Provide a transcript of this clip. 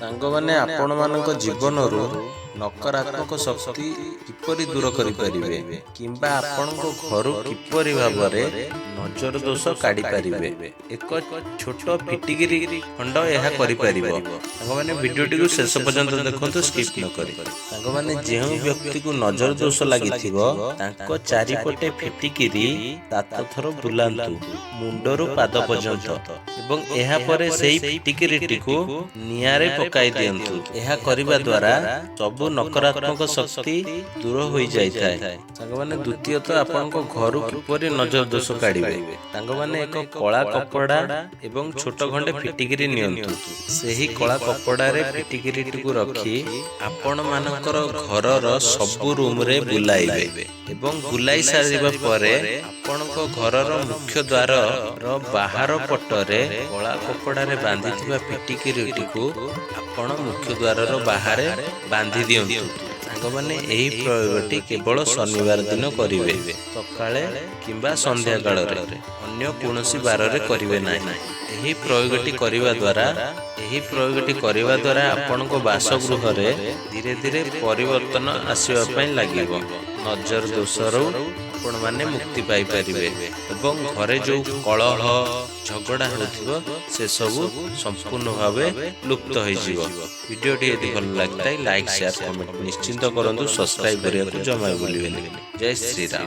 ସାଙ୍ଗମାନେ, ଆପଣମାନଙ୍କ ଜୀବନରୁ ନକାରାତ୍ମକ ଶକ୍ତି କିପରି ଦୂର କରିପାରିବେ କିମ୍ବା ଆପଣଙ୍କ ଘରୁ କିପରି ଭାବରେ ନଜର ଦୋଷ କାଢିପାରିବେ, ଏକ ଛୋଟ ଫିଟିକିରି ଖଣ୍ଡ ଏହା କରିପାରିବ। ସାଙ୍ଗମାନେ, ଭିଡିଓଟିକୁ ଶେଷ ପର୍ଯ୍ୟନ୍ତ ଦେଖନ୍ତୁ, ସ୍କିପ୍ ନ କରି। ସାଙ୍ଗମାନେ, ଯେଉଁ ବ୍ୟକ୍ତିକୁ ନଜର ଦୋଷ ଲାଗିଥିବ, ତାଙ୍କ ଚାରିପଟେ ଫିଟିକିରି ସାତ ଥର ବୁଲାନ୍ତୁ, ମୁଣ୍ଡରୁ ପାଦ ପର୍ଯ୍ୟନ୍ତ ଏବଂ ଏହାପରେ ସେଇ ଫିଟିକିରିଟିକୁ ନିଆଁରେ ପକାଇ ଦିଅନ୍ତୁ। ଏହା କରିବା ଦ୍ୱାରା ସବୁ ନକାରାତ୍ମକ ଶକ୍ତି ଦୂର ହୋଇଯାଇଥାଏ। ସାଙ୍ଗମାନେ, ଦ୍ୱିତୀୟତଃ, ଆପଣଙ୍କ ଘରୁ କିପରି ନଜର ଦୋଷ କାଢିବେ? ସାଙ୍ଗମାନେ, ଏକ କଳା କପଡ଼ା ଏବଂ ଛୋଟ ଖଣ୍ଡେ ଫିଟିକିରି ନିଅନ୍ତୁ। ସେହି କଳା କପଡ଼ାରେ ଫିଟିକିରିଟିକୁ ରଖି ଆପଣମାନଙ୍କର ଘରର ସବୁ ରୁମରେ ବୁଲାଇବେ ଏବଂ ବୁଲାଇ ସାରିବା ପରେ ଆପଣଙ୍କ ଘରର ମୁଖ୍ୟ ଦ୍ୱାରର ବାହାର ପଟରେ କଳା କପଡ଼ାରେ ବାନ୍ଧିଥିବା ଫିଟିକିରିଟିକୁ ଆପଣ ମୁଖ୍ୟ ଦ୍ୱାରର ବାହାରେ ବାନ୍ଧି ଦିଅନ୍ତୁ। ସାଙ୍ଗମାନେ, ଏହି ପ୍ରୟୋଗଟି କେବଳ ଶନିବାର ଦିନ କରିବେ, ସକାଳେ କିମ୍ବା ସନ୍ଧ୍ୟା କାଳରେ। ଅନ୍ୟ କୌଣସି ବାରରେ କରିବେ ନାହିଁ। ଏହି ପ୍ରୟୋଗଟି କରିବା ଦ୍ୱାରା ଆପଣଙ୍କ ବାସଗୃହରେ ଧୀରେ ଧୀରେ ପରିବର୍ତ୍ତନ ଆସିବା ପାଇଁ ଲାଗିବ। ନଜର ଦୋଷରୁ ଆପଣମାନେ ମୁକ୍ତି ପାଇପାରିବେ ଏବଂ ଘରେ ଯୋଉ କଳହ ଝଗଡ଼ା ହେଉଥିବ, ସେସବୁ ସମ୍ପୂର୍ଣ୍ଣ ଭାବେ ଲୁପ୍ତ ହୋଇଯିବ। ଭିଡ଼ିଓଟି ଯଦି ଭଲ ଲାଗିଥାଏ, ଲାଇକ୍, ସେୟାର, କମେଣ୍ଟ ନିଶ୍ଚିନ୍ତ କରନ୍ତୁ। ସବସ୍କ୍ରାଇବ କରିବାକୁ ଜମା ଭୁଲିବେନି। ଜୟ ଶ୍ରୀରାମ।